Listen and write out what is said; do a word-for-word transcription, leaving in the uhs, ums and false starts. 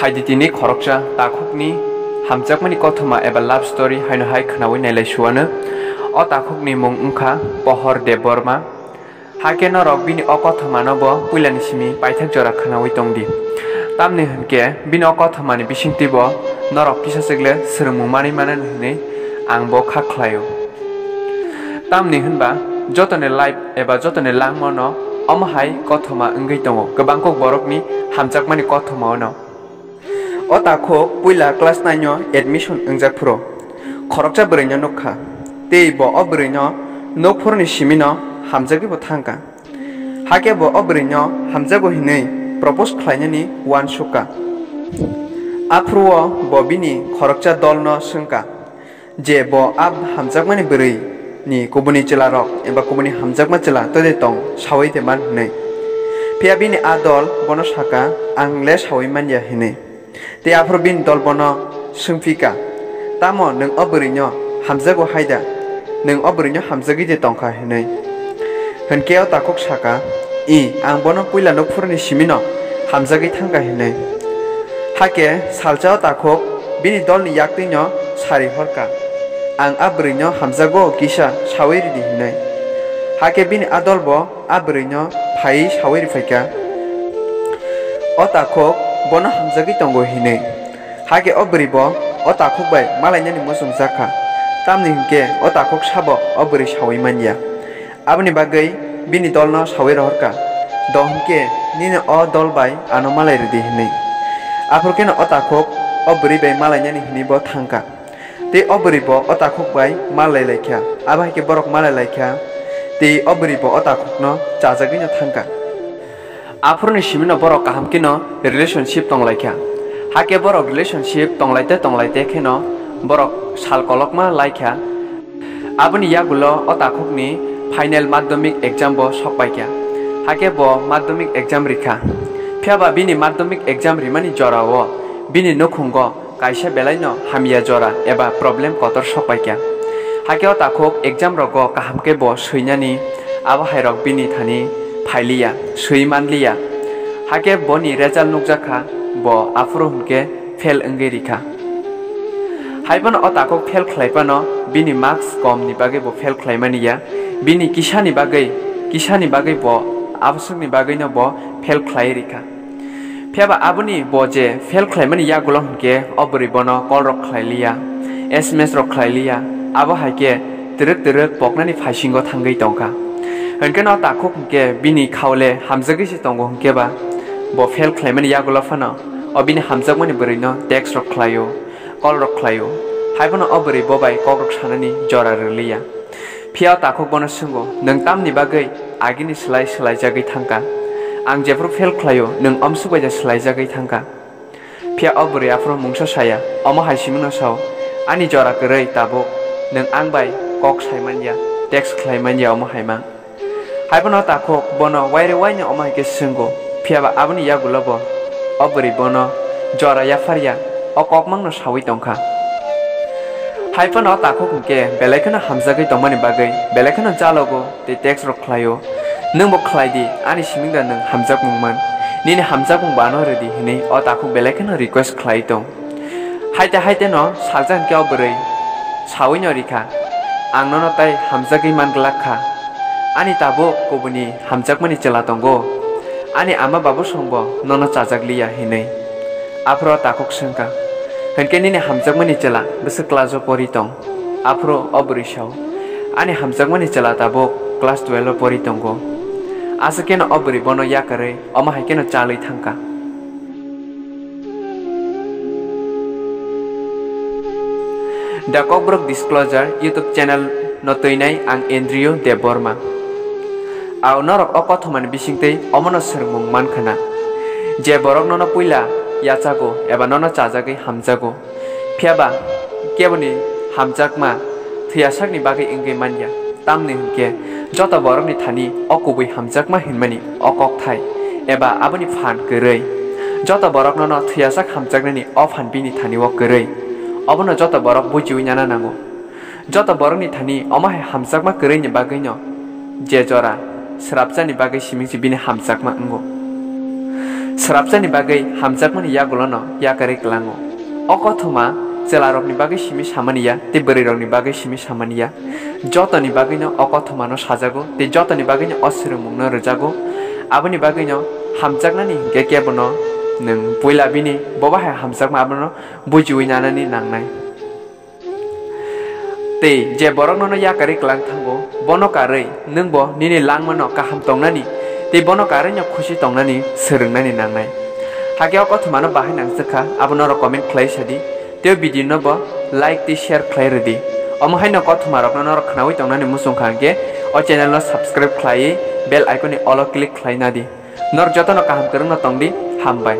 Phaidi tini khoroksa takhukni hamjakmani kothoma eba love story haino hai khwnawi nailai suano. O takhukni mung wngkha Pohor Debbarma. Hakhe norok bini o kothomano bo puilani simi paithak jora khwnawi tongdi. Tamni hwnkhe bini o kothomani bisingtwi bo norok kisa chwkle swrwngmung manwi mano hinwi ang bo kha khlaio. Tamni hwnba jotoni life eba jotoni langmano omo hai kothoma wngwi tongo, kwbang kok borokni hamjakmani kothoma ono. O takhuk puila class nine o admission wngjak phuru khoroksa bwrwino nukha, tei bo o bwrwino nukphuruni simino hamjagwi bo thangkha. Hakhe bo o bwrwino hamjago hinwi propose khlainani uansukha. Aphuru-o bo bini khoroksa dolno swngkha, je bo a hamjakmani bwrwi ni kubuni chwlarok eba kubuni hamjakma chwla tei tong sawi de man hwnwi. Phiya bini a dol bono saka, "Ang le sawi man ya," hwnwi. Tei aphuru bini dol bono swngphi kha, "Tamo nwng o bwrwino hamjago hai da? Nwng o bwrwino hamjagwi de tong kha?" hwnwi. Hwnkhe o takhuk saka, "I, ang bono puila nukphuruni simino hamjagwi thangkha," hinwi. Hakhe salsa o takhuk bini dolni yaktwino sari horkha, "Ang a bwrwino hamjago, kisa sawi ridi," hinwi. Hakhe bini a dolbo a bwrwino phaiwi sawi riphaikha, "O takhuk bono hamjagwi tongo," hinwi. Hakhe o bwrwibo o takhuk bai malainani muchungjak kha, tamni hwnkhe o takhuk sabo o bwrwi sawi man ya. Aboni bagwi bini dolno sawi rohor kha, "Do hwnkhe nini o dol bai ano malai rwdi," hwnwi. Aphuru kheno o takhuk o bwrwi bai malainani hwnwi bo thang kha. Tei o bwrwi bo o takhuk bai malai lai kha, abo hai khe borok malai lai kha, tei o bwrwi bo o takhukno chajagwino thang kha. Aphuruni simino borok kaham kheno relationship tong lai kha. Hakhe borok relationship tong lai te tong lai te kheno borok sal kolokma lai kha. Aboni yagulo o takhukni final madhyamik exam bo sok pai kha. Hakhe bo madhyamik exam ri kha. Phiya ba bini madhyamik exam rimani jorao bini nukhungo kaisa belaino hamya jora eba problem kotor sok pai kha. Hakhe o takhuk exam rogo kaham khe bo swinani, abo hai rok bini thani phailiya, swi manliya. Hakhe boni result nukjak kha, bo aphuru hwnkhe fail wngwi ri kha. Hai phano o takhuk fail khlai phano bini marks kom ni bagwi bo fail khlai mani ya, bini kisa ni bagwi, kisa ni bagwi bo aboswk ni bagwi no bo fail khlai ri kha. Phiya ba aboni bo je fail khlai mani yagulo hwnkhe o bwrwi bono call rok khlai liya, S M S rok khlai liya, abo hai khe twrwk twrwk poknani phaisingo thangwi tong kha. Hwnkhe no takhuk hwnkhe bini khao le hamjagwi se tongo hwnkhe ba bo fail khlai mani yagulo phano o bini hamjakmani bwrwi no text rok khlai o, call rok khlai o, hai phano o bwrwi bo bai kok rok sanani jora rw liya. Phiya o takhuk bono swngo, "Nwng tamni bagwi agini slai swlaijagwi thang kha? Ang jephru fail khlai o, nwng omswk bai da swlaijagwi thang kha?" Phiya o bwrwi aphuru mungsa saya, omo hai simino sao, "Ani jora kwrwi tabuk, nwng ang bai kok sai man ya, text khlai man ya, omo hai mang." Hai phano o takhuk bono waire waino omo hai khe swngo, phiya ba aboni yagulo bo o bwrwi bono jora yaphar ya, o kokmangno saui tong kha. Hai phano o takhuk hwnkhe belai kheno hamjagwi tongmani bagwi belai kheno jalogo tei text rok khlai o. "Nwng bo khlai di, ani siming da nwng hamjakmung man. Nini hamjakmung bo ano rw di," hwnwi o takhuk belai kheno request khlai tong. Haite haite no salsa hwnkhe o bwrwi saui no ri kha, "Ang nono tai hamjagwi man glak kha. Ani tabuk kubuni hamjakmani chwla tongo. Ani ama babu songbo nono chajak liya," hinwi. Aphuru o takhuk swng kha, "Hwnkhe nini hamjakmani chwla bwswk class o pori tong?" Aphuru o bwrwi sao, "Ani hamjakmani chwla tabuk class twelve o pori tongo." Aswk kheno o bwrwi bono yakarwi omo hai kheno chalwi thang kha. The Kokborok Disclosure YouTube channel no twinai ang Andrew Debbarma. Au norok o kothomani bisingtwi omono swrwngmung mankha na, je borok nono puila yachago eba nono chajagwi hamjago, phiya ba keboni hamjakma thwiyasakni bagwi wngwi man ya. Tamni hwnkhe joto borokni thani o kubui hamjakma hinmani o kokthai eba aboni phan kwrwi. Joto borok nono thwiyasak hamjaknani o phan bini thani o kwrwi. Obono joto borok bujiwi nana nango. Joto borokni thani omo hai hamjakma kwrwini bagwino je jora srapjani bagwi simingsi bini hamjakma wngo. Srapsani bagwi hamjakmani yagulono yakarwi kwlango. O kothoma chwlarokni bagwi simi samani ya tei bwrwirokni bagwi simi samani ya. Jotoni bagwino o kothomano sajago tei jotoni bagwino o swrwngmungno rwjago. Aboni bagwino hamjaknani hinkhe kebono nwng puila bini boba hai hamjakma abono bujiwi nanani nangnai. Tei je borok nono yakarwi kwlang thango, bono karwi nwngbo nini langmano kaham tongnani tei bono karwino khusi tongnani swrwngnani nangnai. Hakhe o kothomano bahai nangjakha, abo norok comment khlai sadi. Tei o video no bo like tei share khlai rwdi. Omo haino kothomarokno norok khnaui tongnani muchungkha hinkhe o channel no subscribe khlaiwi bell icon ni all o click khlai nadi. Norok jotono kaham kwrwngno tongdi, hambai.